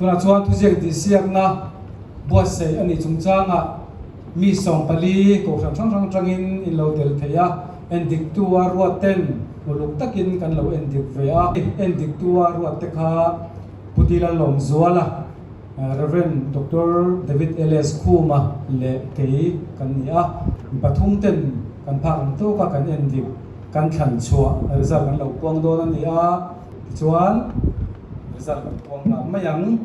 Tunah chuan thuziak tihsiakna buatsaih a nih chungchangah mi 14 kohhran hrang hrang atangin in lo tel thei a, endiktu a ruat ten uluk takin kan lo endik ve a. Endiktu a ruat te kha Pu Tila Lawmzuala, Rev. Doctor David LS Khuma leh kei kan ni a. Mi pathum ten kan phak ang tawk a kan endik kan thlan chhuah result kan lo puang dawn a ni a, tichuan result kan puang nghal mai ang.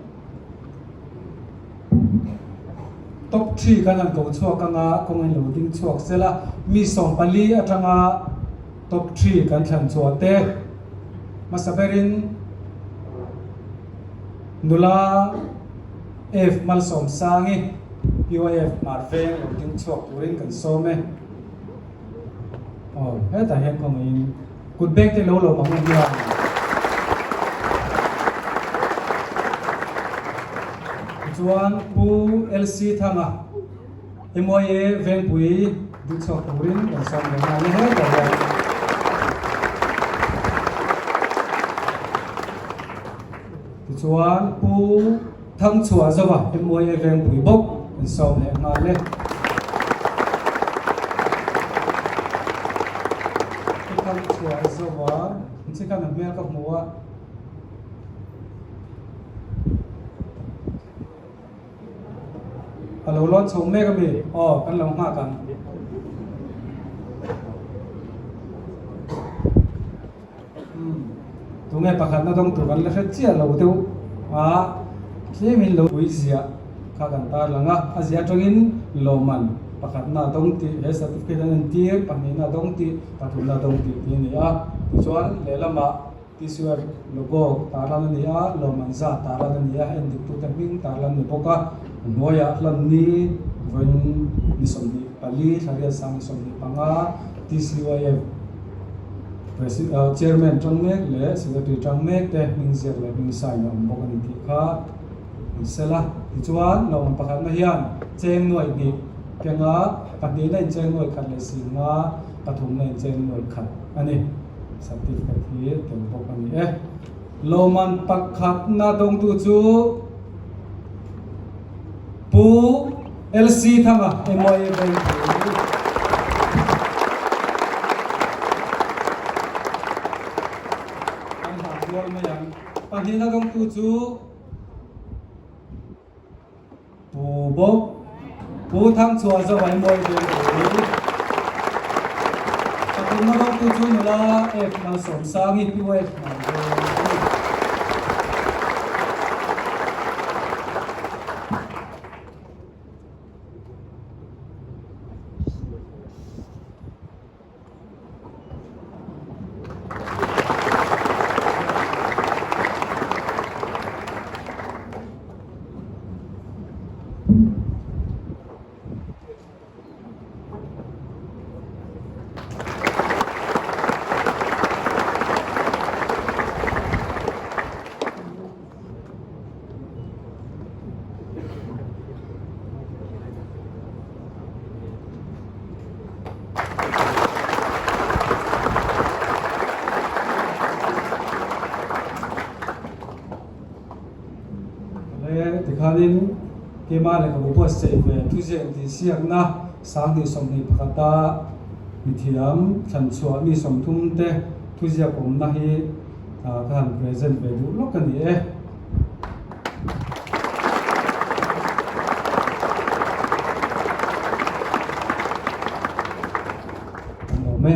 Top three kan han ko chhuak anga kawng in lo ding chhuak sel a, mi 14 atanga top three kan thlan chhuah te hmasa berin nula F Malsawmsangi PYF Hmarveng lo ding chhuak turin kan sawm e. Aw hetah hian khawngaihin kut beng te lo lawm ang u hian. Tichuan Pu LC Thanga MYA Vengpui ding chhuak turin kan sawm leh nghal e hetah hian. Tichuan Pu Thangchhuah Zova MYA Vengpui bawk kan sawm leh nghal e. Pu Thangchhuah Zova chi khan a hmel ka hmu a. A lo lawn chho mek a mi? Aw, kan lo nghak ang. Tunge pakhatna dawng tur kan la hre chiah lo deuh a, tlemin lo pui ziah kha kan tarlang a, a ziah atangin lawmman pakhatna a dawng tih he certificate an entir, pahnihna a dawng tih, pathumna a dawng tih tih a ni a. Tichuan lehlamah TCUF logo tarlan a ni a, lawmman zat tarlan a ni a, endiktute hming tarlan a ni bawk a, a hnuaiah hlanni vawiin ni 24 thla riat sang ni 25 TCUF Chairman tang mek leh Secretary tang mek te hming ziak leh hming sign a awm bawk a ni tih kha an sel a. Tichuan lawmawm pakhatna hian cheng nuaih hnih kenga pahnihna in cheng nuaih khat leh singa pathumna in cheng nuaih khat a ni. Certificate hi tel bawk a ni e. Lawmawm pakhatna dawngtu chu Pu LC Thanga MYA Bank hi kan hlah rual mai ang. Pahnihna dawngtu chu Pu bawk Pu Thangchhuah Zawai MYA Bank hi pathumna dawngtu chu nula F Malsawmsangi PYF Hmangveng a ni. Le tikhanin keimah lehkhabu buatsaih ve thuziak intihsiakna 2021 a mithiam thlanchhuah mi 30 te thuziak awmna hi ka han present ve duh lawk a ni e. An awm e.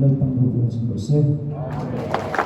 Lalpan ropuina chhung rawh se.